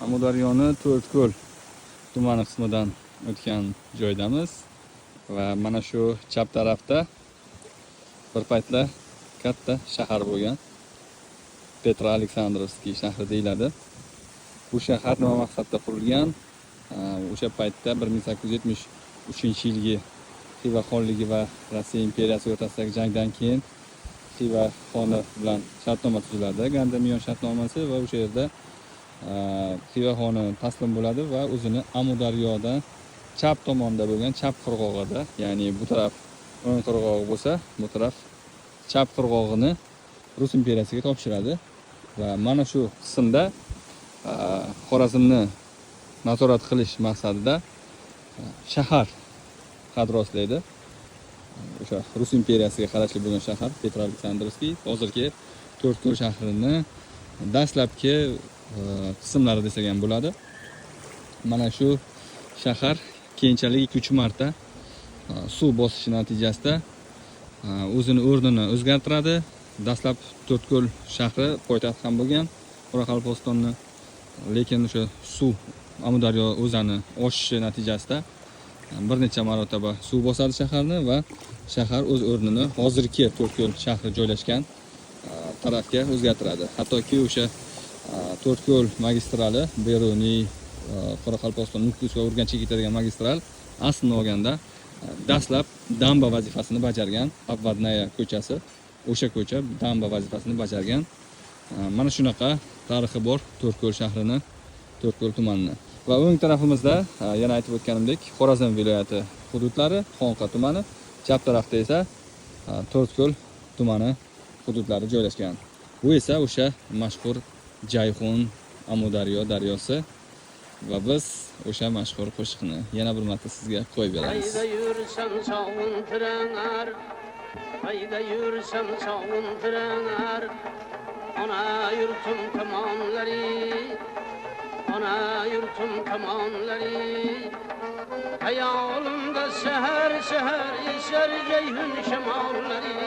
Amudaryoni To'rtko'l tumani qismidan o'tgan joydamiz va mana shu chap tarafda bir paytlar katta shahar bo'lgan. Petro Aleksandrovskiy shahri deyiladi. Bu shahar nima maqsadda qurilgan? O'sha paytda 1873-yilgi Xiva xonligi va Rossiya imperiyasi o'rtasidagi jangdan keyin Xiva xoni bilan shartnoma tuziladi, Gandamiyon shartnomasi, va o'sha yerda Xiva xoni taslim bo'ladi va o'zini Amudaryodan chap tomonda bo'lgan chap qirg'og'ida, ya'ni bu taraf o'ng qirg'og'i bo'lsa, bu taraf chap qirg'og'ini Rus imperiyasiga topshiradi va mana shu qismda Xorazmni nazorat qilish maqsadida shahar qad rostlaydi. O'sha Rus imperiyasiga qarashli bo'lgan shahar Petro Aleksandrovskiy hozirgi To'rtko'l shahrini dastlabki qismlari desak ham bo'ladi. Mana shu shahar keyinchalik 2-3 marta suv bosishi natijasida o'zini o'rnini o'zgartiradi. Dastlab To'rtko'l shahri poytaxt ham bo'lgan Qoraqalpog'istonni, lekin o'sha suv, Amudaryo o'zani oshishi natijasida bir necha marotaba suv bosadi shaharni va shahar o'z o'rnini hozirgi To'rtko'l shahri joylashgan tarafga o'zgartiradi. Hattoki o'sha To'rtko'l magistrali, Beruniy, Qoraqalpog'iston, Nukus va Urganchga ketadigan magistral aslini olganda dastlab damba vazifasini bajargan. Obvodnaya ko'chasi, o'sha ko'cha damba vazifasini bajargan. Mana shunaqa tarixi bor To'rtko'l shahrini, To'rtko'l tumanini. Va o'ng tarafimizda yana aytib o'tganimdek, Xorazm viloyati hududlari, Xonqa tumani, chap tarafda esa To'rtko'l tumani hududlari joylashgan. Bu esa o'sha mashhur Jayhun, Amudaryo daryosi va biz o'sha mashhur qo'shiqni yana bir marta sizga qo'yib beramiz. Qayda yursam sog'intirar, qayda yursam sog'intirar, ona yurtim tomonlari, ona yurtim tomonlari. Hayolimda sahar sahar esar Jayhun shamollari.